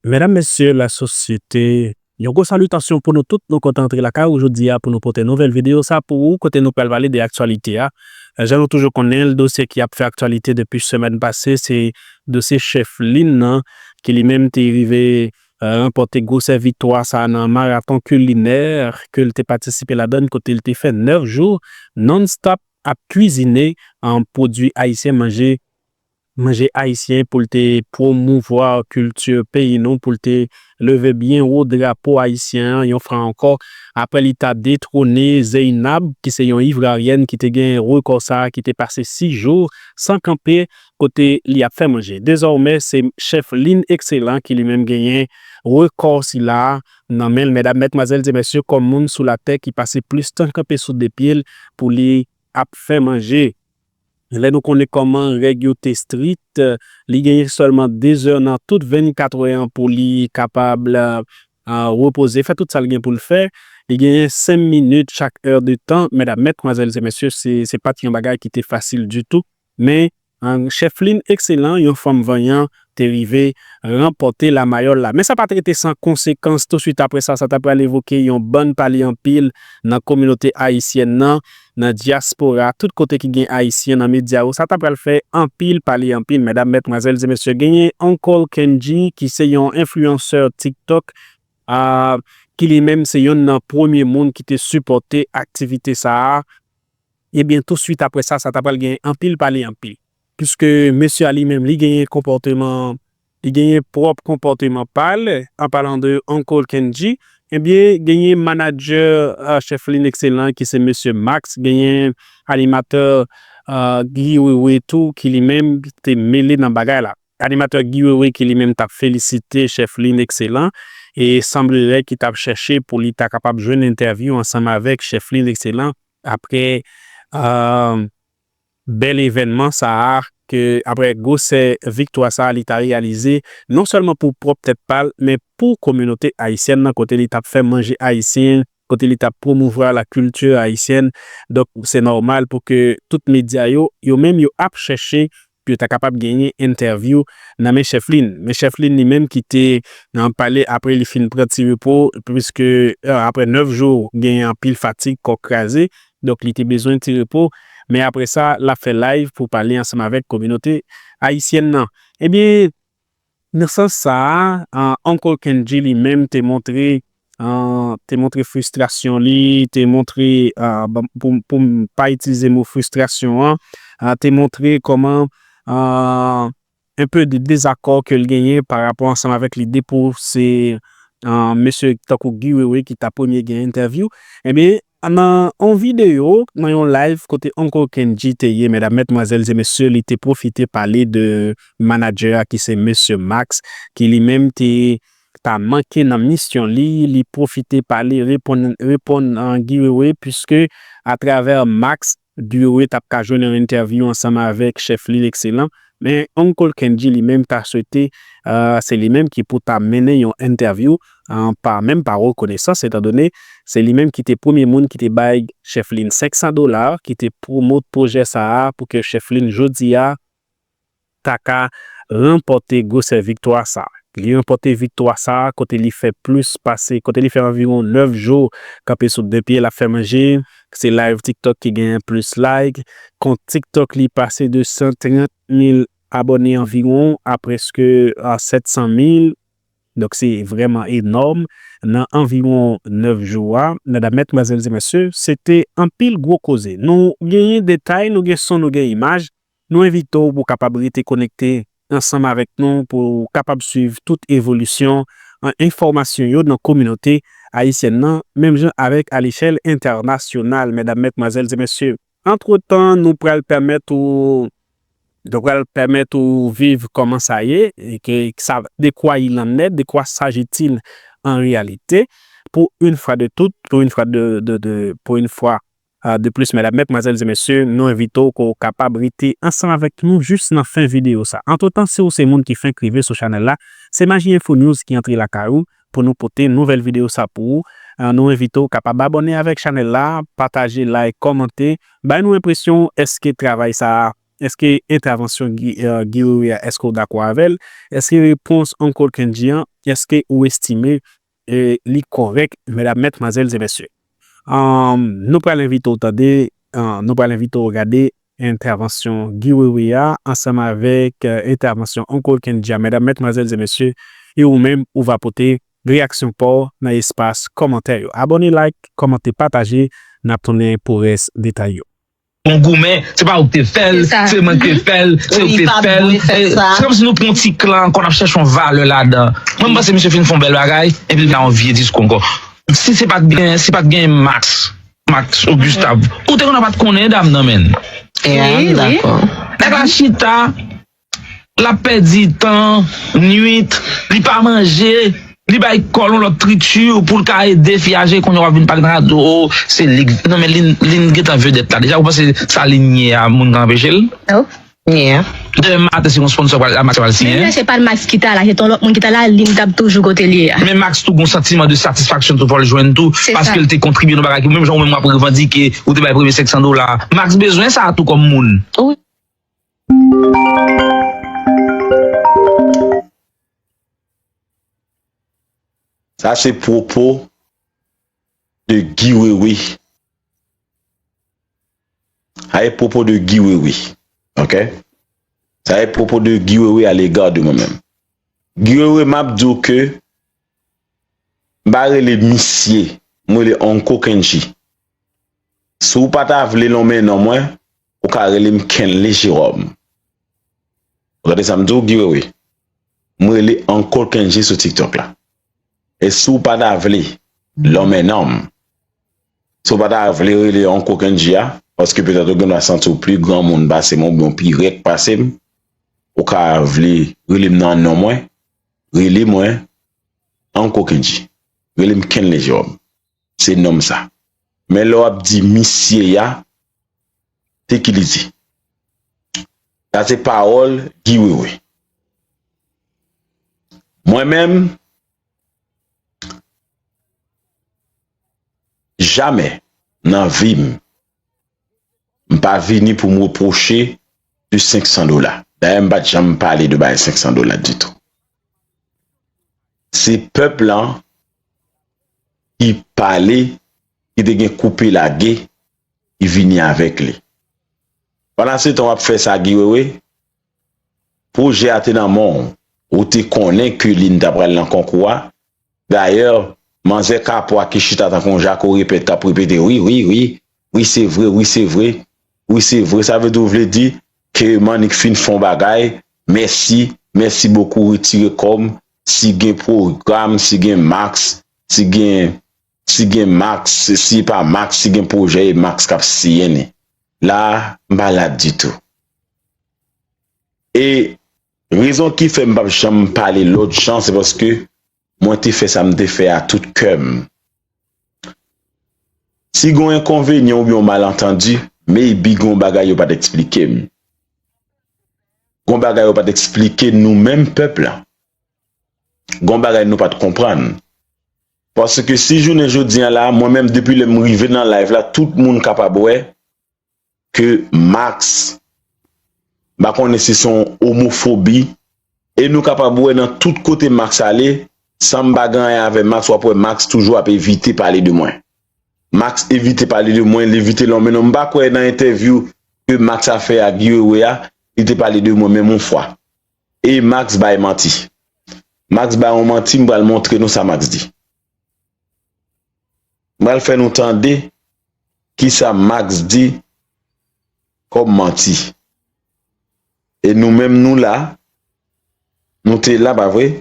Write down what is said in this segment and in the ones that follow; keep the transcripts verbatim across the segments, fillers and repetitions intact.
Medam, mesye, lasosyete, yon gwo salitasyon pou nou tout. Nou kontan antre lakay ou jodi a pou nou pote nouvèl videyo sa pou ou, kote nou pral pale de aktyalite a. Jan nou toujou konnen l, dosye ki ap fè aktyalite depi semèn pase, se dosye Chefline nan, ki li menm te rive, eh, ranpòte gwosè viktwa sa nan maraton kilinè ke l te patisipe ladan l, kote l te fè nèf jou non-stop ap kwizine, eh, pwodui ayisyen, manje manje ayisyen, pou l te pwomouvwa kilti peyi nou, pou l te leve byen wo drapo ayisyen an yon fwa ankò, apre li ta detwone Zeynab, ki se yon Ivwaryèn ki te gen rekò sa a, ki te pase sis jou san kanpe, kote li ap fè manje. Dezòmè, se Chefline Excellent ki li menm genyen rekò sila a nan men l, medam, medmwazèl e mesye, kòm moun sou latè ki pase plis tan kanpe sou de pye l pou li ap fè manje. Lè nou konnen kòman règ yo te strik, li genyen sèlman de zè nan tout vennkat è an pou li kapab, a, a, repoze, fè tout sa l gen pou l fè. Li genyen senk minit chak è de tan. Medam, medmwazèl e mesye, se, se pa t yon bagay ki te fasil ditou. Men, a, Chefline Excellent, yon fanm vanyan, te rive ranpòte lamayòl la. Men sa pa t rete san konsekans. Tousuit apre sa, sa ta pral evoke yon bann pale anpil nan kominote ayisyèn nan, nan dyaspora, tout kote ki gen ayisyen nan medya yo. Sa ta pral fè anpil pale anpil, medam, medmwazèl e mesye. Genyen Uncle Kendji, ki se yon enfliyansè TikTok, a, ki li menm se yonn nan premye moun ki te sipòte aktivite sa a. Ebyen, tousuit apre sa, sa ta pral gen anpil pale anpil. Piske mesye a li menm, li genyen konpòteman, li genyen pwòp konpòteman pa l, an palan de Uncle Kendji, ebyen, genyen manadjè, a, Chefline Excellent, ki se mesye Max, genyen animatè, a, Guy Wewe tou, ki li menm te mele nan bagay la. Animatè Guy Wewe, ki li menm t ap felisite Chefline Excellent, e sanblelè ki t ap chèche pou li ta kapab jwenn entèvyou ansanm avèk Chefline Excellent apre, a, bèl evènman sa a, ke apre gwosè viktwa sa a, li ta reyalize, non sèlman pou pwòp tèt pa l, men pou kominote ayisyèn nan, kote li t ap fè manje ayisyen, kote li t ap pwomouvwa la kilti ayisyèn. Donk, se nòmal pou ke tout medya yo, yo menm, yo ap chèche pou yo ta kapab genyen entèvyou nan men Chefline. Men Chefline li menm ki te, a, pale apre li fin pran ti repo, piske, a, apre nèf jou, genyen anpil fatig, kò kraze. Donk, li te bezwen ti repo. Men apre sa, l ap fè live pou pale ansanm avèk kominote ayisyèn nan. Ebyen, nan sans sa a, a, Uncle Kendji li menm te montre, a, te montre fristrasyon li, te montre, a, ban, pou, pou m pa itilize mo fristrasyon an, a, te montre kòman, a, un peu de dezakò ke l genyen pa rapò ansanm avèk lide pou se, a, mesye tankou Guy Wewe ki ta premye gen entèvyou. Ebyen, nan yon videyo, nan yon live kote Uncle Kendji te ye, medam, medmwazèl e mesye, li te pwofite pale de manadjè a ki se mesye Max, ki li menm te ta manke nan misyon li, li pwofite pale, reponn, reponn, a, Guy Wewe, piske atravè Max, Guy Wewe t ap ka jwenn yon entèvyou ansanm avèk Chefline Excellent. Men Uncle Kendji li menm ta swete, a, se li menm ki pou ta mennen yon entèvyou, a, pa, menm pa rekonesans, etandone se li menm ki te premye moun ki te bay Chefline senk san dola, ki te pwomot pwojè sa a pou ke Chefline jodi a ta ka ranpòte gwosè viktwa sa. Li ranpòte viktwa sa kote li fè plis pase, kote li fè anviwon nèf jou kanpe sou de pye l ap fè manje. Se live TikTok ki genyen plis like. Kont TikTok li pase de san trant mil abòne anviwon a prèske, a, sèt san mil. Donk, se vrèman enòm. Nan anviwon nèf jou a, medam, medmwazèl e mesye, se te anpil gwo koze. Nou genyen detay, nou gen son, nou gen imaj. Nou envite w pou w kapab rete konekte ansanm avèk nou, pou w kapab swiv tout evolisyon, a, enfòmasyon yo nan kominote ayisyèn nan, menm jan avèk alechèl entènasyonal, medam, medmwazèl e mesye. Antretan, nou pral pèmèt ou, nou pral pèmèt ou viv kòman sa ye, e ke sa, de kwa il en est, de quoi s'agit-il en réalité, pour une fois de toutes, pour une fois de, de, de, pour une fois, a, de plus, medam, medmwazèl e mesye, nou envite w ke w kapab rete ansanm avèk nou jis nan fen videyo sa. Antretan, si w se moun ki fenk rive sou chanèl la, se Maji Info News ki antre lakay ou pou nou pote nouvèl videyo sa pou ou. A, nou envite w kapab abòne avèk chanèl la, pataje, like, kòmante, bay nou enpresyon w, èske travay sa a, èske entèvansyon Guy, a, Guy Wewe a, èske w dakò avè l, èske repons Uncle Kendji an, èske ou estime e, li kòrèk, medam, matmwazèl e mesye. Ann, nou pral envite w tande, ann, nou pral envite w gade entèvansyon Guy Wewe a ansanm avèk, e, entèvansyon Uncle Kendji a. Medam, matmwazèl e mesye, e ou menm, ou va pote reyaksyon pa w nan espas kòmantè yo. Abòne, like, kòmante, pataje, n ap tounen pou rès detay yo. Yon goumen, se pa ou ki te fè l, se mwen ki te fè l, se ou ki te fè l. Se kòmsi nou pran yon ti klan ankò, n ap chèche yon valè ladan. Mwen, m panse misye fin fè yon bèl bagay, epi l vin ak yon vye diskou ankò. Si se pa t gen, si pa t gen Max, Max Augustin, ou te konnen pa t konnen dam nan, menn. Nèg la chita, l ap pèdi tan, nuit, li pa manje, li bay kò l yon lòt trikti pou l ka ede fi a jere, kounye a w ap vin pale nan radyo, o, se li k, non, men Lynn, Lynn gentan vedèt la deja, ou panse sa Lynn ye a, moun ka anpeche l? Demen maten se yon sponsò pral, Max pral siyen. Menm lè se pa t Max ki ta la, se t yon lòt moun ki ta la, Lynn t ap toujou kote l ye a. Men Max tou gon santiman de satisfaksyon tou fò l jwenn tou, paske l te kontribye nan bagay ki menm jan ou menm w ap revandike, ou te bay premye senk san dola. Max bezwen sa tou kòm moun. Sa se pwopo de Guy Wewe. Sa se pwopo de Guy Wewe. Ok? Sa se pwopo de Guy Wewe à l'égard de mwen menm. Guy Wewe, m ap di w ke m pa rele misye, m rele Uncle Kendji. Si w pa ta vle lonmen non mwen, ou ka rele m Kenley Jerome. Ou tande sa m di w, Guy Wewe? M rele Uncle Kendji sou TikTok la. E si w pa ta vle lonmen non m, si w pa ta vle rele Uncle Kendji a, paske petèt ou gendwa santi w pi granmoun pase m oubyen w pi rèk pase m, ou ka vle rele m nan non mwen, rele mwen Uncle Kendji. Rele m Kenley Jerome. Se non m sa. Men lè w ap di misye a, se ki li di. Sa se pawòl Guy Wewe. Mwen menm, jamè nan vi m, m pa vini pou m repwoche de senk san dola. Dayè, m pa t janm pale de bay senk san dola ditou. Se pèp lan ki pale, ki te gen koupe lage, ki vini avèk li. Pandan se tan w ap fè sa, Guy Wewe, pwojè a te nan men w. Ou te konnen ke Lynn ta pral nan konkou a. Dayè, manzè Kapwa ki chita tankou yon jako repèt k ap repete, wi, wi, wi, wi, se vre, wi, se vre, wi, se vre. Sa vle di w vle di ke Mannik fin fè yon bagay, mèsi, mèsi bokou, retire kò m, si gen pwogram, si gen Max, si gen, si gen Max, si pa Max, si gen pwojè, e Max k ap siyen li. La, m pa la ditou. E rezon ki fè m p ap janm pale lòt jan, se paske mwen te fè sa m te fè a tout kè m. Si gen yon enkonvenyan oubyen yon malantandi, maybe gen yon bagay yo pa t eksplike m. Gen yon bagay yo pa t eksplike nou menm pèp la. Gen yon bagay nou pa t konprann. Paske si jounen jodi a la, mwen menm depi lè m rive nan live la, tout moun kapab wè ke Max, m pa konnen si se yon omofobi, e nou kapab wè nan tout kote Max ale, san m pa gen anyen avè Max, w ap wè Max toujou ap evite pale de mwen. Max evite pale de mwen, li evite lonmen non m. M pa kwè nan entèvyou ke Max a fè ak Guy Wewe a, li te pale de mwen menm yon fwa. E Max bay manti. Max bay yon manti, m pral montre nou sa Max di. M pral fè nou tande kisa Max di kòm manti. E nou menm nou la, nou te la, pa vre?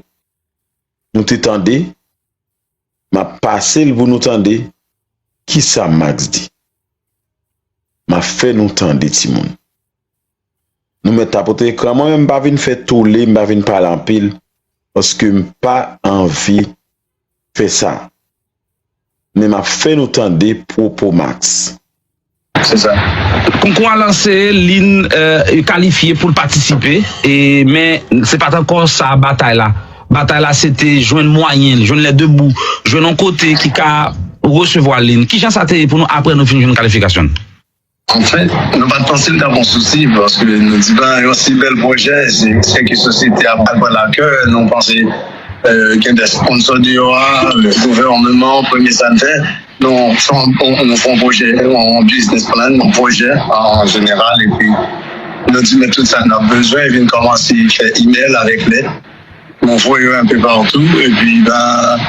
Nou te tande. M ap pase l pou nou tande kisa Max di. M ap fè nou tande, timoun. Nou mèt tapote ekran. Mwen menm, m pa vin fè tole, m pa vin pale anpil, paske m pa anvi fè sa. Men m ap fè nou tande pwopo Max. Se sa. Konkou a lanse, Lynn, euh, kalifye pou l patisipe, e, men se pa t ankò sa batay la. Batay la, se te jwenn mwayen, jwenn lè de bou, jwenn yon kote ki ka resevwa Lynn. Kijan sa te ye pou nou apre nou fin jwenn kalifikasyon l? Anfèt, nou pa t panse l t ap yon sousi, paske nou di, ba, yon si bèl pwojè, se, se ke sosyete a pral pran lakè, nou panse euh, gen de sponsor deyò a, le gouvènman, premye sa n fè, nou fè yon, yon, yon fè yon pwojè, yon, yon business plan, yon pwojè an jeneral, epi nou di men tout sa n ap bezwen, epi n kòmanse fè email avèk lèt. Nou voye yo enpe patou, epi, ben,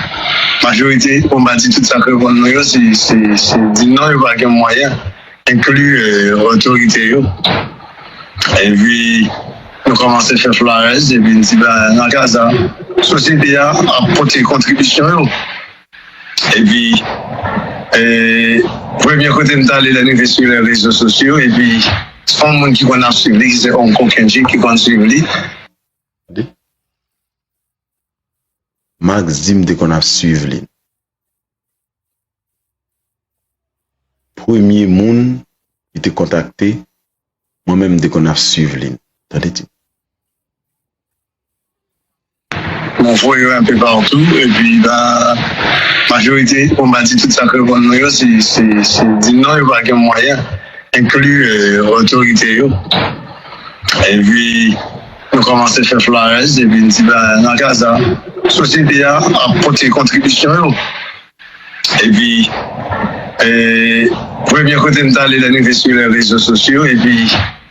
majorite, pou m pa di tout sa k reponn nou yo, se, se, se di non, yo pa gen mwayen, enkli, euh, otorite yo. Epi, nou kòmanse fè flyers, epi n di, ben, nan ka sa, sosyete a ap pote kontribisyon yo. Epi, euh, premye kote m t ale lè n rive sou lè rezo sosyo, epi, se yon moun ki konn ap swiv li, ki se Uncle Kendrick ki konn swiv li. Tande? Max di m te konn ap swiv li. Premye moun ki te kontakte, mwen menm m te konn ap swiv li. Tande ti. Nou voye yo enpe patou, epi, ben, majorite, pou m pa di tout sa k reponn nou yo, se, se, se di non, yo pa gen mwayen, enkli, euh, otorite yo. Epi, nou kòmanse fè flyers, epi n di, ben, nan ka sa, sosyete a ap pote kontribisyon yo. Epi, euh, premye kote m t ale lè n rive sou lè rezo sosyo, epi,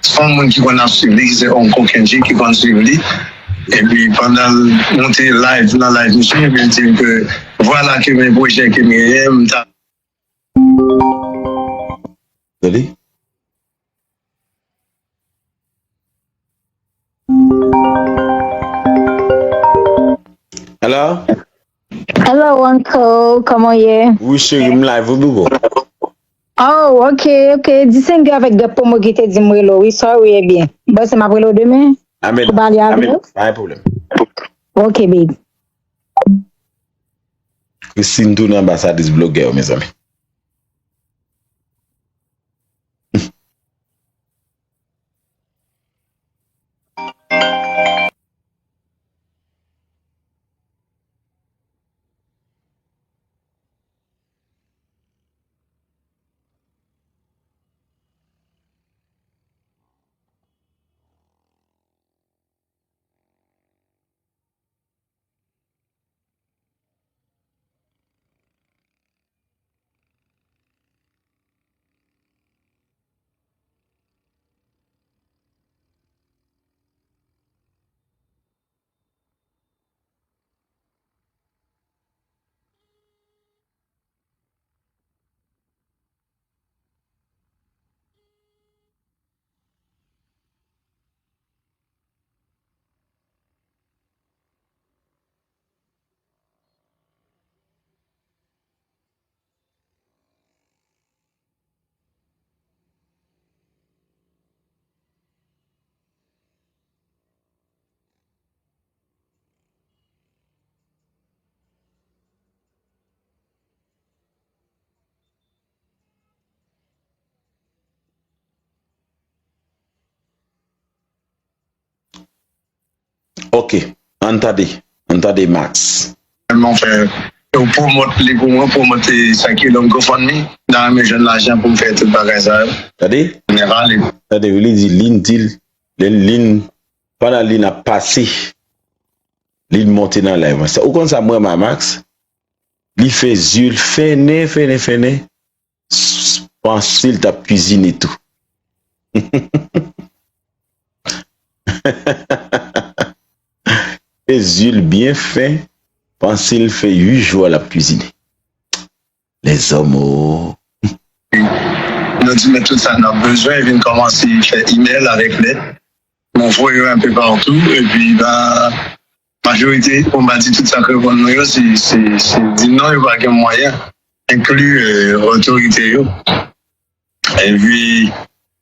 se yon moun ki konn ap swiv li, ki se Uncle Kendrick ki konn swiv li. Epi, pandan l monte live, nan live misye, epi l di m ke, vwala ke men pwojè ke m genyen, m ta Tande? Hello? Hello, Uncle. Kòman w ye? Wi, cheri, m live, wi, boo. Oh, ok, ok. Di Cindy avèk Gap Promo ki te di m rele w, wi, sorry, ebyen. Bon, se m ap rele w demen. Amen. Ou pale avè l? Pa gen pwoblèm. Ok, babe. Christine tounen anbasadris blogè yo, mezanmi. Ok, ann tande, ann tande Max. Mwen fè, yo pwomòt li pou mwen, pwomòt sa ki long GoFundMe. M ta renmen jwenn lajan pou m fè tout bagay sa yo. Tande? Jeneral. Tande, wi, li di, li di, li, li, pandan li ap pase, li monte nan live. Sa, ou konn sa mwen renmen a Max? Li fè zye l fennen, fennen, fennen. Panse l t ap kwizine tou. E zye l byen fen, panse l fè uit jou a l ap kwizine. Lèzòm o. Nou di men tout sa n ap bezwen, vin kòmanse fè imèl avèk lèt. Nou voye yo enpe patou, epi, ba, majorite, pou m pa di tout sa k reponn nou yo, se, se, se di non, yo pa gen mwayen, enkli, eh, otorite yo. Epi,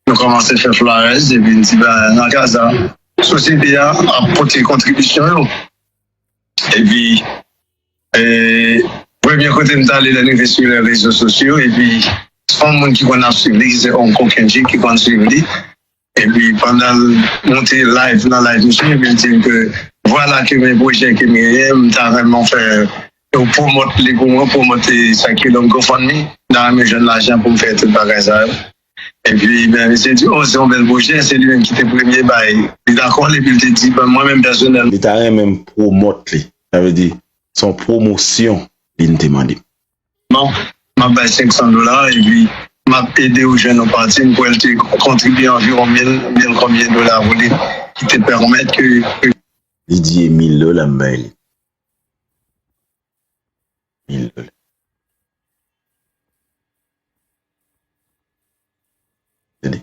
nou kòmanse fè flyers, epi n di, ba, nan ka sa, sosyete a ap pote kontribisyon yo. Epi, eh, premye kote m t ale lè n rive sou lè rezo sosyo, epi, se yon moun ki konn ap swiv li, ki se Oncle Kendrick ki konn swiv li. Epi pandan l monte live, nan live misye, epi l di m ke vwala ke men pwojè ke m genyen, m ta renmen w fè, w pwomòt li pou mwen, pwomòt sa ki long GoFundMe, m ta renmen jwenn lajan pou m fè tout bagay sa yo. Epi, ben, misye di, o, se yon bèl pwojè, se li menm ki te premye bay. Li dakò, epi l te di, ben, mwen menm pèsonèl. Li ta renmen m pwomòt li. Sa vle di, se yon pwomosyon li te mande m. Bon, m ap bay senk san dola, epi m ap ede w jwenn yon pati. M kwè l te kontribye anviwon mil, mil konbyen dola pou li, ki te pèmèt ke. Li di e mil dola m bay li. Mil dola. Tande.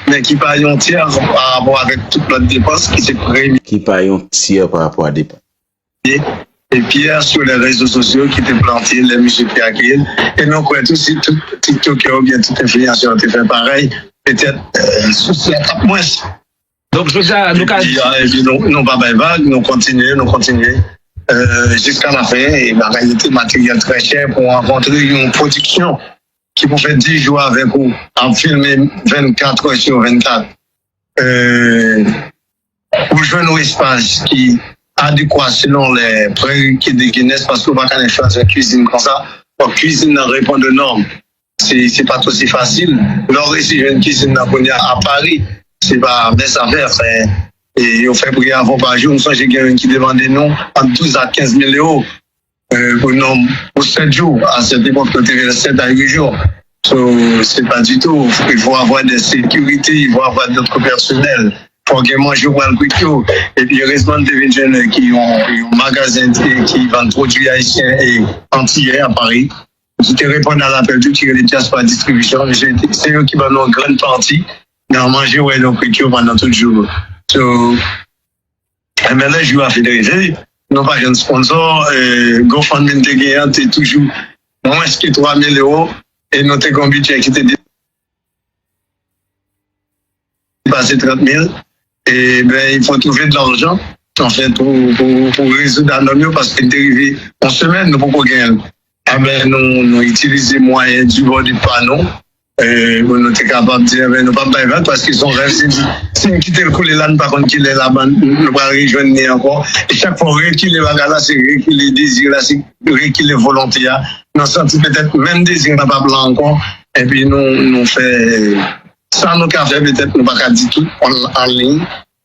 Men ki pa yon tyè pa rapò avèk tout lòt depans ki se premye. Ki pa yon tyè pa rapò a depans. E pyè sou lè rezo sosyo ki te plante lè misye te akyeyi l. E nou kwè tou si tout tiktokè oubyen tout enfliyansè te fè parèy, petèt sou sa t ap mwens. Donk, jodi a, nou ka. Epi, epi nou, nou pa bay vag, nou kontinye, nou kontinye jiska lafen. E bagay yo te materyèl trè chè pou rankontre yon pwodiksyon ki pou fè dis jou avèk ou, ap filme vennkat è sou vennkat. Ou jwenn yon espas ki adekwa selon lè prerekit de Guinness, paske ou pa ka nan chwazi yon kizin konsa. Fòk kizin nan reponn o nòm. Se, se pa t osi fasil. Lè w resi jwenn kizin nan kounye a a Pari, se pa mens a fè. E yo fè pri a vo pa jou. M sonje gen youn ki te mande nou ant douz a kenz mil ewo pou nonm pou sèt jou. A sèt epòk yo te fè sèt a uit jou. So, se pa ditou. Il faut avoir des sécurités, il faut avoir d'autres personnels. Fò gen manje w pral kwit yo. Epi erezman, m te vin jwenn ki yon, yon magazen ki vann pwodui ayisyen e antiyè a Pari. Ki te reponn a lapèl tou, ki rele Diaspora Distribution. Se yo ki ban nou yon grann pati nan manje wè nou kwit yo pandan tout jou. So, enben lè jou a fin rive, nou pa jwenn sponsò. GoFundMe n te gen an te toujou mwens ke twa mil ewo. E nou te gen yon bidjè ki te depase trant mil. Ebyen, il faut trouver de l'argent, anfen, pou, pou, pou rezoud a nòm yo, paske te rive yon semèn, nou poko genyen l. Enben, nou, nou itilize mwayen du bord pa nou, pou nou te kapab di, enben, nou p ap bay vag, paske se yon rèv, si, si n kite l koule la, nou pa konn kilè la, nou pral rejwenn li ankò. E chak fwa w rekile bagay la, se rekile dezi la, se rekile volonte a. Nou santi petèt menm dezi a p ap la ankò. Epi nou, nou fè sa nou ka fè, petèt nou pa ka di tout an, an liy,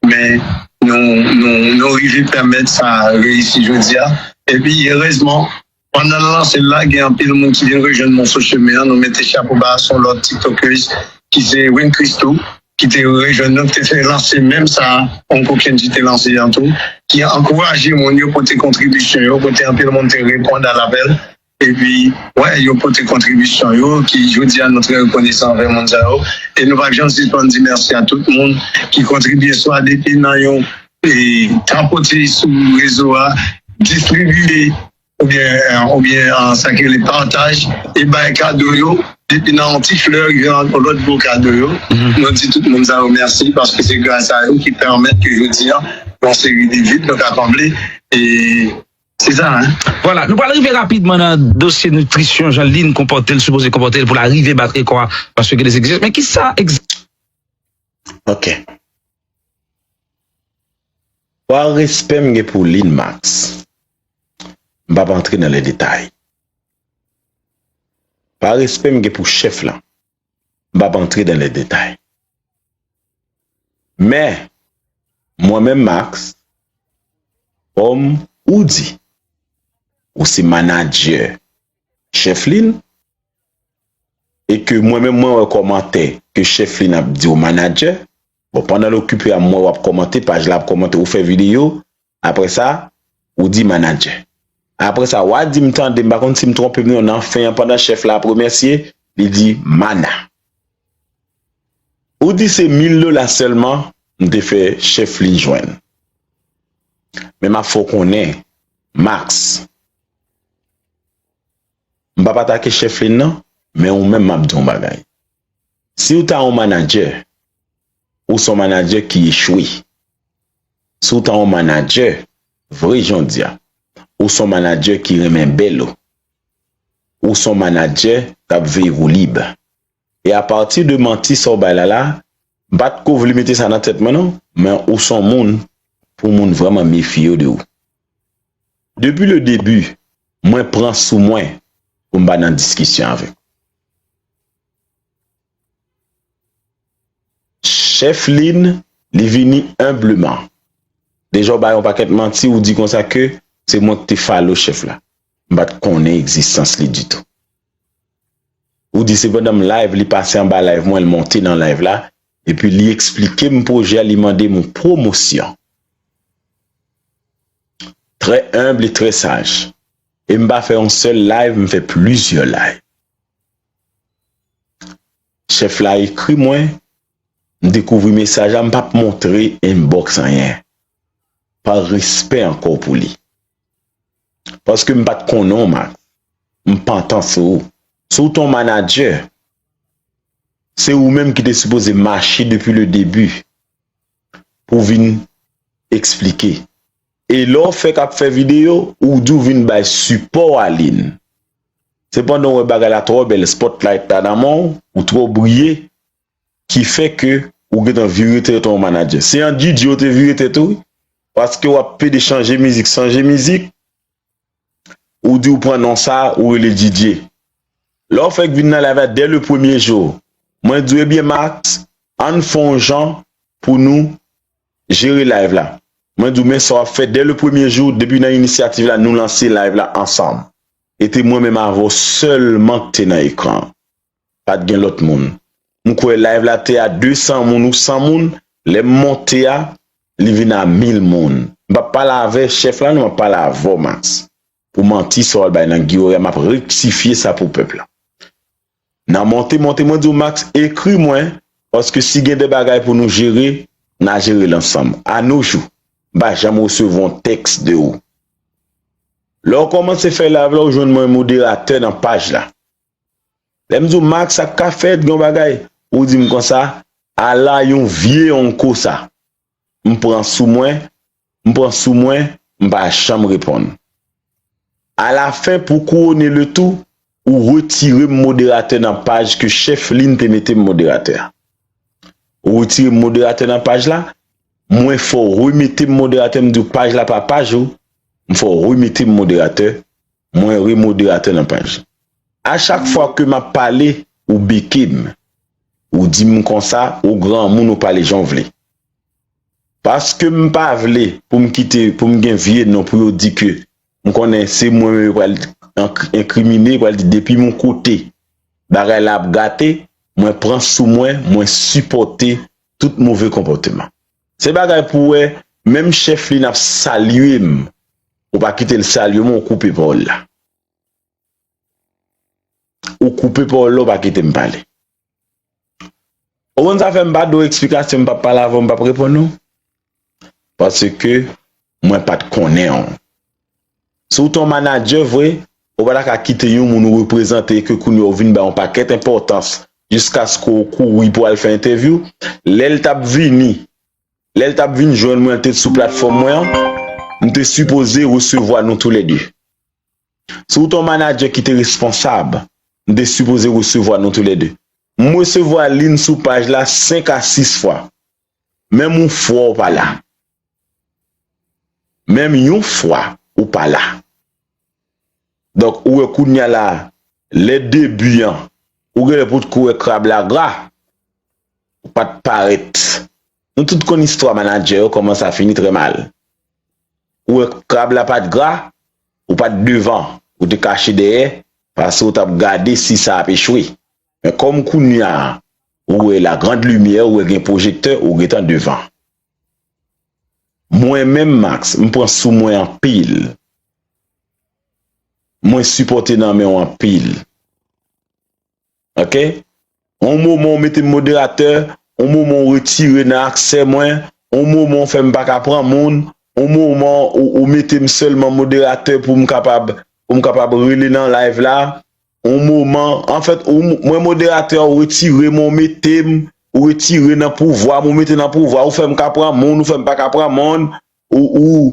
men nou, nou, nou rive pèmèt sa reyisi jodi a. Epi, erezman, pandan n lanse l la, gen anpil moun ki vin rejwenn Moso Chemen an. Nou mete chapo ba a, se yon lòt tiktokèz ki se Win Christoo, ki te rejwenn nou, ki te fè lanse menm sa Uncle Kendji te lanse an tou, ki ankouraje moun yo pote kontribisyon yo, kote anpil moun te reponn a lapèl. Epi, wè, yo pote kontribisyon yo, ki jodi a nou trè rekonesan anvè moun sa yo. E nou p ap janm sispann di mèsi a tout moun ki kontribye, swa depi nan yon, e, tapote sou rezo a, distribiye, oubyen, oubyen, sa ki rele pataj, e bay kado yo, depi nan yon ti flè, rive nan lòt gwo kado yo. Nou di tout moun sa yo mèsi, paske se gras a yo ki pèmèt ke jodi a, yon seri de vit nou ka konble. E Se sa, hein? Vwala, nou pral rive rapidman nan dosye nitrisyon, jan Lynn konpòte l, sipoze konpòte l pou l arive bat rekò a, paske gen de egzijans. Men kisa egzak. Ok. Pa respè m gen pou Lynn Max, m p ap antre nan lè detay. Pa respè m gen pou chèf lan, m p ap antre dan lè detay. Men, mwen menm Max, kòm ou di, ou se manadjè Chèflin, e ke mwen menm mwen wè kòmantè ke Chèflin ap di w manadjè, bon, pandan l okipe a, m wè w ap kòmante, paj la ap kòmante, ou fè videyo, Apre sa, ou di manadjè. Apre sa, w a di m tande, m pa konn si m twonpe m non, nan fen an, pandan chèf la ap remèsye, li di mana. Ou di se mil dola sèlman m te fè Chèflin jwenn. Men m ap fè w konnen, Max, m p ap atake Chèflin non, men ou menm m ap di w yon bagay. Si w ta yon manadjè, ou se yon manadjè ki echwe. Si w ta yon manadjè, vre jan w di a, ou se yon manadjè ki renmen bèl ou. Ou se yon manadjè k ap veye woulib. E apati de manti sa w bay la la, m pa t ko vle mete sa nan tèt mwen non, men ou se yon moun pou moun vrèman mefye yo de ou. Depi le debi, mwen pran sou mwen pou m pa nan diskisyon avèk ou. Chèf Lin, li vini enbleman. Deja w bay yon pakèt manti, ou di konsa ke se mwen ki te follow chèf la. M pa t konnen egzistans li ditou. Ou di se pandan m live, li pase anba live mwen, l monte nan live la, epi li eksplike m pwojè a, li mande m yon pwomosyon. Trè enb e trè saj. E m pa fè yon sèl live, m fè plizyè live. Chèf la ekri mwen, m dekouvri mesaj la, m p ap montre inbox anyen. Pa respè ankò pou li. Paske m pa t konnen w, Max. M pantan sou ou. Si w te yon manadjè, se ou menm ki te sipoze mache depi le debi pou vin eksplike. E lè w fèk ap fè videyo, ou di w vin bay sipò a Lin. Se pandan w wè bagay la twò bèl, spotlight la nan men w, ou twò briye, ki fè ke ou gentan vire tèt ou yon manadjè. Se an Didye ou te vire tèt ou, wi. Paske w ap pede chanje mizik, chanje mizik, ou di w pran non sa, ou rele Didye. Lè w fèk vin nan live la, dè le premye jou, mwen di w, ebyen, Max, ann fè yon jan pou nou jere live la. Mwen di w, men sa w ap fè, dè le premye jou, depi nan inisyativ la, nou lanse live la ansanm. E te mwen menm avè w sèlman k te nan ekran an. Pa t gen lòt moun. M kwè live la te a de san moun ou san moun, lè m monte a, li vin a mil moun. M p ap pale avè chèf la, non, m ap pale avè w, Max. Pou manti sa w al bay nan Guy Ory a, m ap rektifye sa pou pèp la. Nan monte, monte, mwen di w, Max, ekri mwen, paske si gen de bagay pou nou jere, n a jere l ansanm. A no jou, m pa janm resevwa yon tèks de ou. Lè w kòmanse fè live la, ou jwenn mwen moderatè nan paj la. Lè m di w, Max, sa k ka fèt, gen yon bagay, ou di m konsa, ala yon vye onko sa. M pran sou mwen, m pran sou mwen, m pa janm reponn. Alafen, pou kouwone le tou, ou retire m moderatè nan paj ke chèf Lin te mete m moderatè a. Ou retire m moderatè nan paj la, mwen fè w remete m moderatè, m di w paj la pa paj ou, m fè w remete m moderatè, mwen remoderatè nan paj. A chak fwa ke m ap pale, ou beke m. Ou di m konsa, ou granmoun, ou pale jan w vle. Paske m pa vle pou m kite, pou m gen vye non pou yo di ke m konnen se mwen menm yo pral enkri-, enkrimine, yo pral di depi m yon kote bagay la ap gate, mwen pran sou mwen, mwen sipòte tout move konpòteman. Se bagay pou wè, menm chèf Lin ap salye m, ou pa kite l salye m, ou koupe pawòl la. Ou koupe pawòl la, ou pa kite m pale. Ou konn sa fè m pa dwe eksplikasyon, m p ap pale avè w, m p ap reponn ou? Paske mwen pa t konnen w. Si w te yon manadjè vre, ou pa ta ka kite yon moun ou reprezante e ke kounye a ou vin bay yon pakèt enpòtans jiskaske w kouri pou al fè entèvyou. Lè l t ap vini, lè l t ap vin jwenn mwen, l te sou platfòm mwen an, m te sipoze resevwa nou toulède. Si w te yon manadjè ki te responsab, m te sipoze resevwa nou toulède. M resevwa Lin sou paj la senk a sis fwa. Menm yon fwa w pa la. Menm yon fwa ou pa la. Donk, ou wè kounye a la, lè debi an, ou genlè potko wè krab la gra, ou pa t parèt. Nou tout konn istwa manadjè yo, kòman sa fini trè mal. Ou wè krab la pa t gra, ou pa t devan, ou te kache dèyè, paske ou t ap gade si sa ap echwe. Men kòm kounye a, ou wè la grande lumière, ou wè gen pwojektè, ou gentan devan. Mwen menm, Max, m pran sou mwen anpil. Mwen sipòte nan men w anpil. Oke? On moman w mete m moderatè, on moman w retire nan aksè mwen, on moman w fè m pa ka pran moun, on moman ou, ou mete m sèlman moderatè pou m kapab, pou m kapab rele nan live la. On moman, anfèt, ou, mwen moderatè, ou retire m, ou mete m, ou retire nan pouvwa m, ou mete nan pouvwa, ou fè m ka pran moun, ou fè m pa ka pran moun, ou, ou,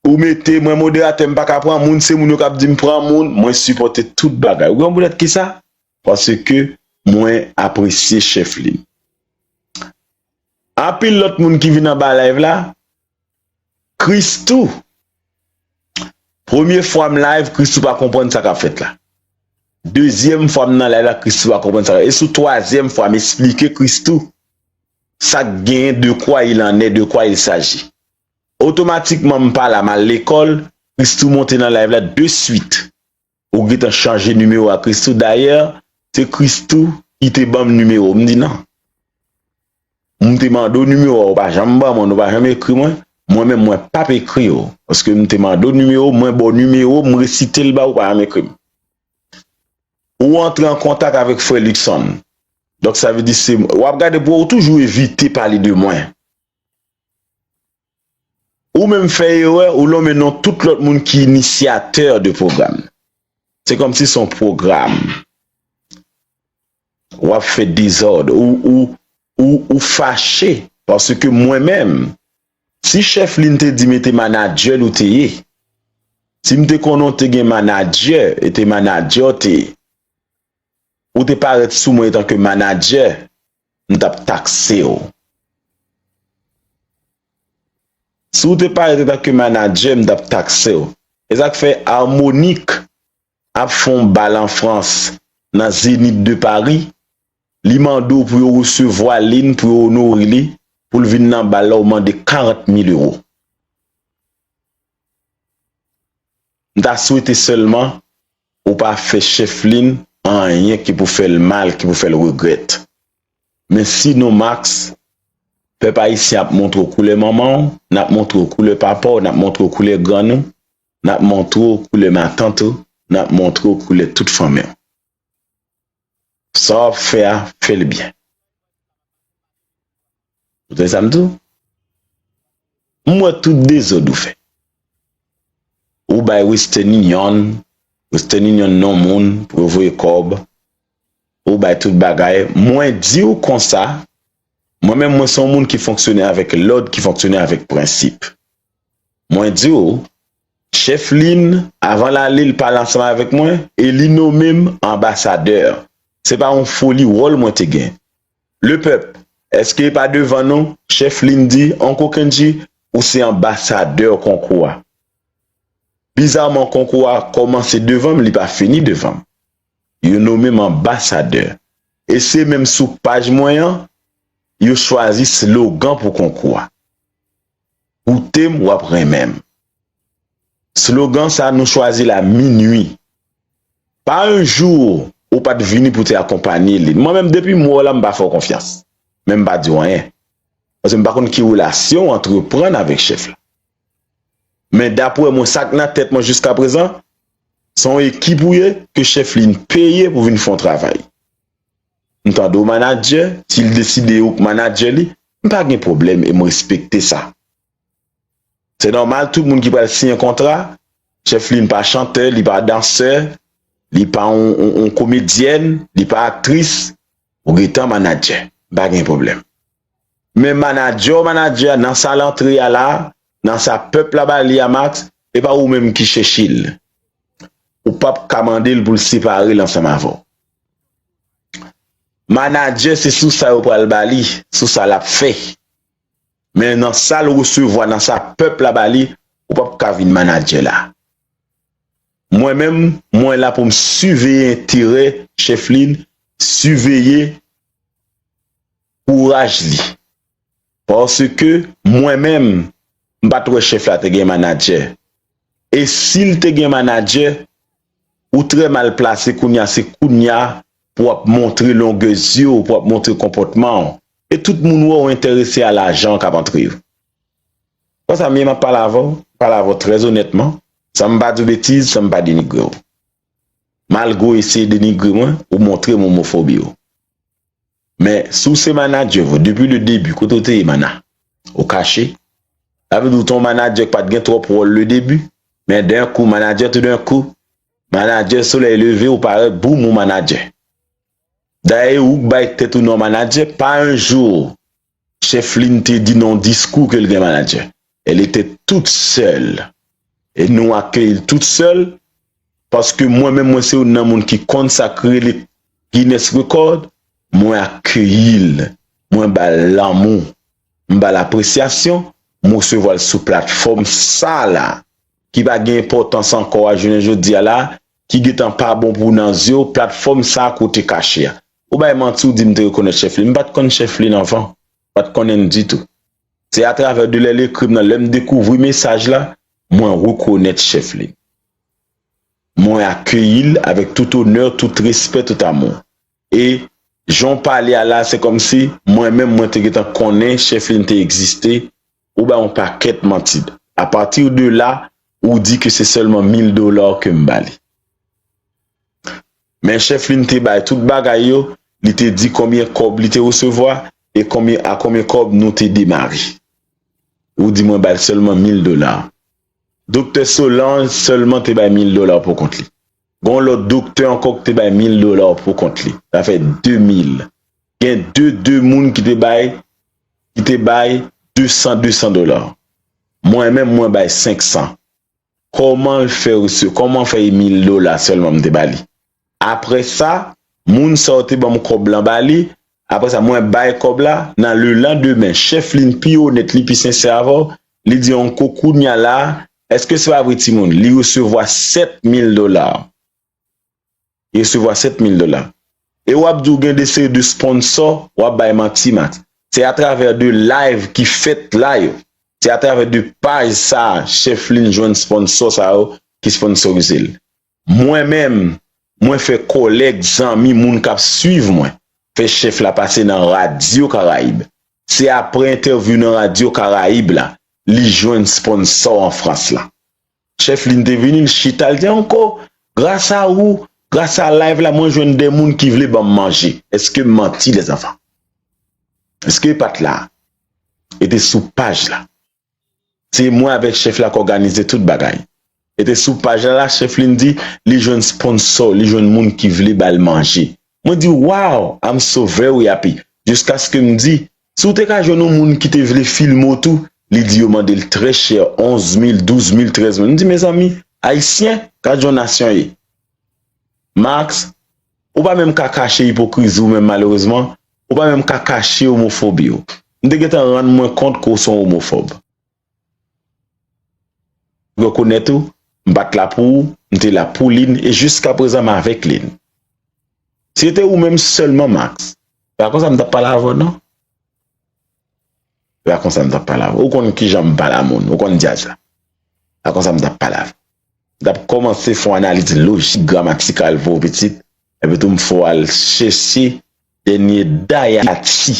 ou mete mwen moderatè, m pa ka pran moun, se moun yo k ap di m pran moun, mwen sipòte tout bagay. Ou gen yon boulèt kisa? Paske mwen apresye chèf Lin. Anpil lòt moun ki vin anba live la, Christoo. Premye fwa m live, Christoo pa konprann sa k ap fèt la. Dezyèm fwa m nan live la, Christoo pa konprann sa k ap fèt. E sou twazyèm fwa, m esplike Christoo sa k genyen, de quoi il en est, de quoi il s'agit. Otomatikman, m pa la, m al lekòl, Christoo monte nan live la de suite. Ou gentan chanje nimewo a Christoo. Dayè, se Christoo ki te ban m nimewo. M di non. M te mande w nimewo a, ou pa janm ban mwen, ou pa janm ekri mwen. Mwen menm, mwen p ap ekri w. Paske m te mande w nimewo, mwen ba w nimewo, m resite l ba ou, ou pa janm ekri m. Ou antre an kontak avèk frè Luckson. Donk, sa vle di se, w ap gade pou ou toujou evite pale de mwen. Ou menm fè erè, ou lonmen non tout lòt moun ki inisyatè de pwogram. Se kòmsi se yon pwogram. W ap fè dezòd. Ou, ou, ou, ou fache. Paske mwen menm, si Chèf Lin te di m e te manadjè l ou te ye, si m te konnen w te gen manadjè, e te manadjè w te ye, ou te parèt sou mwen etanke manadjè, m t ap takse w. Si w te parèt etanke manadjè, m t ap takse w. E sa k fè Harmonik ap fè yon bal an Frans, nan Zénith de Paris, li mande w pou yo resevwa Lin, pou yo onore li, pou l vin nan bal la, ou mande karant mil ewo. M ta swete sèlman ou pa fè Chèf Lin anyen ki pou fè l mal, ki pou fè l regrèt. Men sinon, Max, pèp ayisyen ap montre w koulè manman w, n ap montre w koulè papa w, n ap montre w koulè grann ou, n ap montre w koulè matant ou, n ap montre w koulè tout fanmi w. Sa w ap fè a, fè l byen. Ou tande sa m di w? M wè tout dezòd ou fè. Ou bay Western Union, Western Union non moun pou yo voye kòb. Ou bay tout bagay. Mwen di w konsa, mwen menm, mwen se yon moun ki fonksyone avèk lòd, ki fonksyone avèk prensip. Mwen di w, Chèf Lin, avan l ale, l pale ansanm avèk mwen e li nonmen m anbasadè. Se pa yon foli wòl mwen te gen. Lepèp, èske e pa devan nou? Chèf Lin di, Oncle Kendji, ou se anbasadè konkou a. Bizaman, konkou a kòmanse devan m, li pa fini devan m. Yo nonmen m anbasadè. E se menm sou paj mwen an, yo chwazi slogan pou konkou a. Koute m, w ap renmen m. Slogan sa, nou chwazi l a minui. Pa yon jou ou pa t vini pou te akonpanye li. Mwen menm, depi m wè w la, m pa fè w konfyans. Men m pa di w anyen. Paske m pa konn ki relasyon w antreprann avèk chèf la. Men daprè mwen, sa k nan tèt mwen jiskaprezan, se yon ekip ou ye, ke Chèf Lin peye pou vin fè yon travay. M tande w manadjè, si l deside ou k manadjè li, m pa gen pwoblèm e m respekte sa. Se nòmal, tout moun ki pral siyen kontra, Chèf Lin pa chantè, li pa dansè, li pa yon, yon, yon komedyèn, li pa aktris, ou gentan manadjè, m pa gen pwoblèm. Men manadjè w manadjè a, nan sa l antre a la, nan sa pèp la ba li a, Max, e pa ou menm ki chèche l. Ou p ap ka mande l pou l separe l ansanm avè w. Manadjè se sou sa yo pral ba li, sou sa l ap fè. Men nan sa l resevwa, nan sa pèp la ba li, ou p ap ka vin manadjè la. Mwen menm, mwen la pou m siveye enterè Chèf Lin, siveye kouraj li. Paske mwen menm, m pa t wè chèf la te gen manadjè. E si l te gen manadjè, ou trè mal plase kounye a, se kounye a pou w ap montre longè zye w, pou w ap montre konpòtman w. E tout moun wè w enterese a lajan w k ap antre yo. Konsa m ye, m ap pale avè w, pale avè w trè onètman, san m pa di w betiz, san m pa denigre w. Malgre w eseye denigre mwen, ou montre m omofobi w. Men, si w se manadjè vre, depi le debi, kote w te ye, mana? Ou kache? Sa vle di w te yon manadjè k pa t gen twòp wòl le debi, men d'un coup, manadjè tout d'un coup, manadjè solèy leve, ou parèt, boum, ou manadjè. Dayè, ou k bay tèt ou non manadjè, pa yon jou, Chèf Lin te di nan yon diskou ke l gen manadjè. Elle était toute seule. E nou akeyi l tout sèl, paske mwen menm, mwen se youn nan moun ki konn sa k rele Guinness Record, mwen akeyi l, mwen ba l lanmou, m ba l apresyasyon, m resevwa l sou platfòm sa la, ki pa gen enpòtans ankò a jounen jodi a la, ki gentan pa bon pou w nan zye w, platfòm sa a kote kache a. Ou bay manti, ou di m te rekonèt Chèf Lin. M pa t konn Chèf Lin anvan. pa t konnen l ditou. Se atravè de lè l ekri m nan, lè m dekouvri mesaj la, mwen rekonèt Chèflin. Mwen akeyi l avèk tout onè, tout respè, tout amou. E jan w pale a la, se kòmsi mwen menm, mwen te gentan konnen Chèflin te egziste, ou bay yon pakèt manti. Apati de la, ou di ke se sèlman mil dola ke m ba li. Men Chèflin te bay tout bagay yo, li te di konbyen kòb li te resevwa e konbyen, a konbyen kòb nou te demare. Ou di mwen ba l sèlman mil dola. Doktè Solange sèlman te bay mil dola pou kont li. Gen yon lòt doktè ankò ki te bay mil dola pou kont li. Sa fè de mil. Gen de, de moun ki te bay, ki te bay de san, de san dola. Mwen menm, mwen bay senk san. Kòman l fè resevwa, kòman fè e mil dola sèlman m te ba li? Apre sa, moun sa yo te ban m kòb lan ba li. Apre sa, mwen bay kòb la, nan le landemen, Chèflin pi onèt, li pi sensè avè w, li di, "Onko, kounye a la, èske se pa vre, timoun?" Li resevwa sèt mil dola. Li resevwa sèt mil dola. E w ap di w gen de seri de sponsò, w ap bay manti, Max. Se atravè de live ki fèt la yo. Se atravè de paj sa a, Chèflin jwenn sponsò sa yo ki sponsorize l. Mwen menm, mwen fè kòlèg, zanmi, moun k ap swiv mwen, fè Chèf la pase nan Radyo Karayib. Se apre entèvyou nan Radyo Karayib la, li jwenn sponsò an Frans la. Chèflin te vini, l chita, l di, "Onko, gras a ou, gras a live la, mwen jwenn de moun ki vle ban m manje." Èske m manti, lèzanfan? Èske e pa t la? E te sou paj la. Se mwen avèk Chèf la k òganize tout bagay. E te sou paj la, la, Chèflin di, li jwenn sponsò, li jwenn moun ki vle ba l manje. Mwen di, "Wow, I'm so very happy." Jiskaske m di, "Si w te ka jwenn yon moun ki te vle filme w tou," li di yo mande l trè chè, onz mil, douz mil, trèz mil. M di, "Mezanmi, Ayisyen, gad jan nasyon ye." Max, ou pa menm ka kache ipokrizi w menm, malerezman, ou pa menm ka kache omofobi w. M te gentan rann mwen kont ke w se yon omofòb. Rekonèt ou, m pa t la pou ou, m te la pou Lynn, e jiska prezan m avèk Lynn. Si se te ou menm sèlman, Max, se pa konsa m t ap pale avè w, non. Se pa konsa m t ap pale avè w. Ou konn kijan m pale a moun, ou konn djaz la. Se pa konsa m t ap pale avè w. M t ap kòmanse fè yon analiz lojik, gramatikal pou w, pitit, epi tou m fè w al chèche dènye dayati,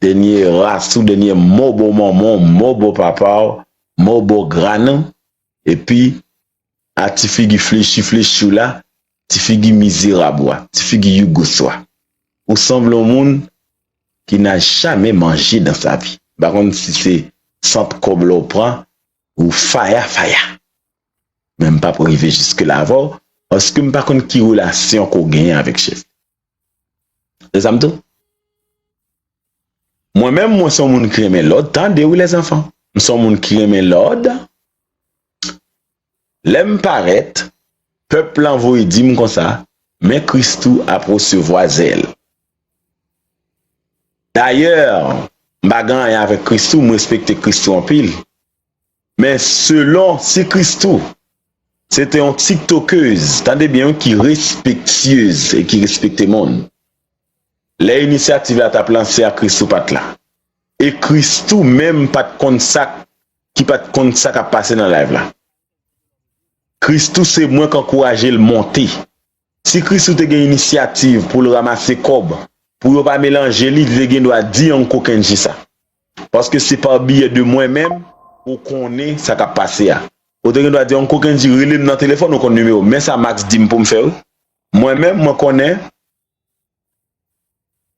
dènye ras ou, dènye mòbò manman w, mòbò papa w, mòbò grann ou, epi a ti figi flechi flechi w la, ti figi mizerab ou a, ti figi yougous ou a. Ou sanble yon moun ki n'a jamais mangé dans sa vie. M pa konn si se sant kòb la w pran, ou faya faya. Men m p ap rive jiske la avè w, paske m pa konn ki relasyon ke w genyen avèk Chèf. Se sa m di w. Mwen menm, mwen se yon moun ki renmen lòd. Tande wi, lèzanfan. M se yon moun ki renmen lòd. Lè m parèt, pèp lan voye di m konsa, men Christoo ap resevwa zèl. Dayè, m pa gen anyen avèk Christoo, m respekte Christoo anpil. Men selon si Christoo se te yon tiktokèz, tande byen wi, ki respektyez e ki respekte moun, lè inisyativ la t ap lanse a, Christoo pa t la. E Christoo menm pa t konn sa k, ki pa t konn sa k ap pase nan live la. Christoo se mwen k ankouraje l monte. Si Christoo te gen inisyativ pou l ranmase kòb, pou yo pa melanje li, li te gen dwa di Uncle Kendji sa. Paske se pa biyè de mwen menm, ou konnen sa k ap pase a. Ou te gen dwa di, "Uncle Kendji, rele m nan telefòn, ou konn nimewo m." Men sa Max di m pou m fè wi. Mwen menm, mwen konnen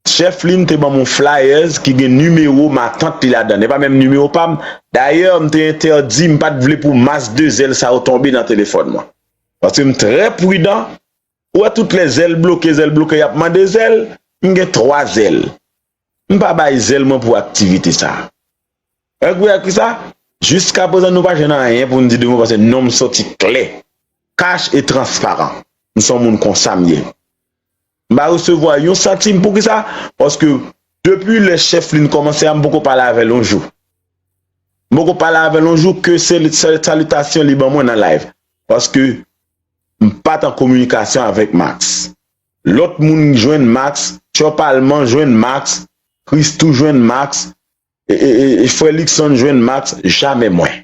Chèf Lynn te ban m yon flyers ki gen nimewo matant li ladan l. E pa menm nimewo pa m. Dayè, m te entèdi, m pa t vle pou mas de zèl sa yo tonbe nan telefòn mwen. Paske m trè pridan. Ou wè tout lè zèl bloke, zèl bloke, y ap mande zèl. M gen twa zèl. M pa bay zèl mwen pou aktivite sa. Èk wi, èk wi sa, jiska prezan nou pa jwenn anyen pou n di de mo, paske non m soti klè, kach e transparan. M se yon moun konsa m ye. M pa resevwa yon santim. Poukisa? Paske depi lè Chèf Lynn kòmanse a, m poko pale avè l yon jou. M poko pale avè l yon jou, ke se, se salitasyon li ban mwen nan live. Paske m pa t an kominikasyon avèk Max. Lòt moun jwenn Max, Tchòpalman jwenn Max, Christoo jwenn Max, e, e, e, e frè Luckson jwenn Max, jamè mwen.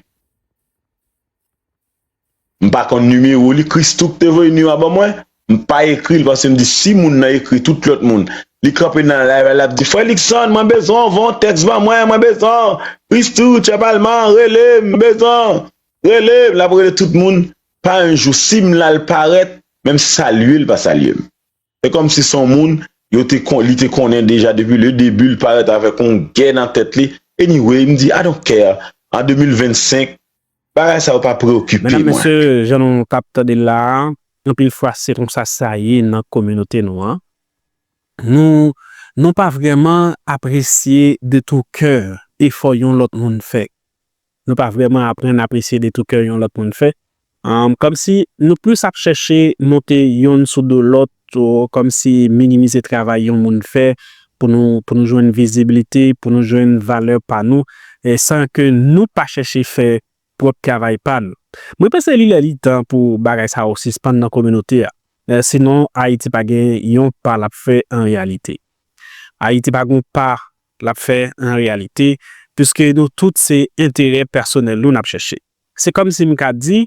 M pa konn nimewo li, Christoo ki te voye nimewo a ban mwen, m pa ekri l paske m di si moun nan ekri tout lòt moun, li kanpe nan live la, l ap di, "Frè Luckson, mwen bezwen w, voye yon tèks ban mwen, mwen bezwen w. Christoo, Tchè Palman, rele m, mwen bezwen w. Rele m." L ap rele tout moun, pa yon jou, si m la l parèt, menm salye l pa salye m. Se kòmsi se yon moun, yo te kon, li te konnen deja depi le debi, l parèt avèk yon gè nan tèt li. Anyway, m di, "I don't care." An de mil vennsenk, bagay sa yo pa preokipe mwen. Medam, mesye, jan nou t ap tande l la a, anpil fwa se konsa sa ye nan kominote nou an. Nou, nou pa vrèman apresye de tou kè efò yon lòt moun fè. Nou pa vrèman aprann apresye de tou kè yon lòt moun fè. Kòmsi nou plis ap chèche monte youn sou do lòt, kòmsi minimize travay yon moun fè pou nou, pou nou jwenn vizibilite, pou nou jwenn valè pa nou, san ke nou pa chèche fè pwòp travay pa nou. Mwen panse li lè li tan pou bagay sa yo sispann nan kominote a. Sinon, Ayiti pa gen yon pa l ap fè an reyalite. Ayiti pa gen yon pa l ap fè an reyalite, piske nou tout se enterè pèsonèl nou n ap chèche. Se kòmsi m ka di,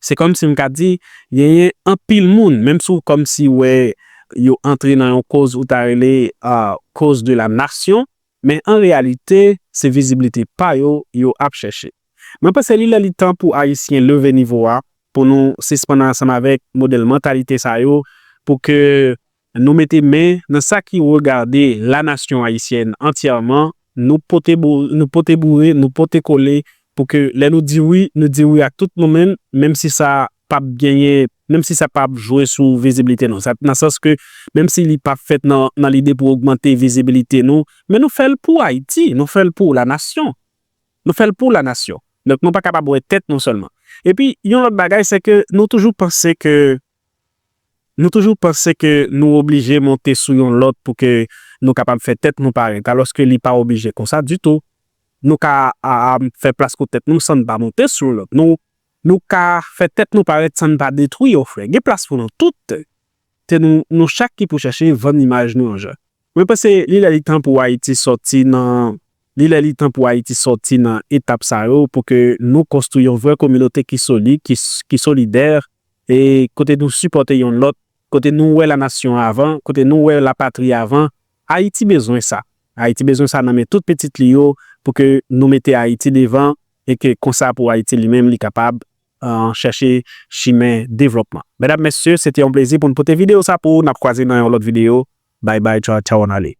se kòmsi m ka di, genyen anpil moun, menm si w kòmsi wè yo antre nan yon koz ou ta rele koz de la nasyon, men an reyalite, se vizibilite pa yo yo ap chèche. Mwen panse li lè li tan pou Ayisyen leve nivo a, pou nou sispann ansanm avèk modèl mantalite sa yo, pou ke nou mete men nan sa ki regade la nation haïtienne entièrement, nou pote bou-, nou pote boure, nou pote kole, pou ke lè nou di wi, nou di wi ak tout nou menm, menm si sa p ap genyen, menm si sa p ap jwe sou vizibilite nou. Sa, nan sans ke, menm si li p ap fèt nan, nan lide pou ogmante vizibilite nou, men nou fè l pou Ayiti, nou fè l pou la nation. Nou fè l pou la nation. Donk, nou pa kapab wè tèt nou sèlman. Epi, yon lòt bagay, se ke nou toujou panse ke, nou toujou panse ke nou oblije monte sou yon lòt pou ke nou kapab fè tèt nou parèt, alòske li pa oblije konsa ditou. Nou ka a, a, fè plas pou tèt nou san n pa monte sou yon lòt. Nou, nou ka fè tèt nou parèt san n pa detwi yo, frè. Gen plas pou nou tout. Se nou, nou chak ki pou chèche vann imaj nou yon jan. Mwen panse li lè li tan pou Ayiti sòti nan, li lè li tan pou Ayiti sòti nan etap sa yo pou ke nou konstwi yon vrè kominote ki solid, ki s-, ki solidè, e kote nou sipòte yonn lòt, kote nou wè la nation avan, kote nou wè la patri avan. Ayiti bezwen sa. Ayiti bezwen sa nan men tout pitit li yo pou ke nou mete Ayiti devan e ke konsa pou Ayiti li menm li kapab, eh, chèche chimen devlòpman. Medam, mesye, se te yon plezi pou n pote videyo sa pou ou. N ap kwaze nan yon lòt videyo. Bay bay, tchaw, tchaw, ann ale.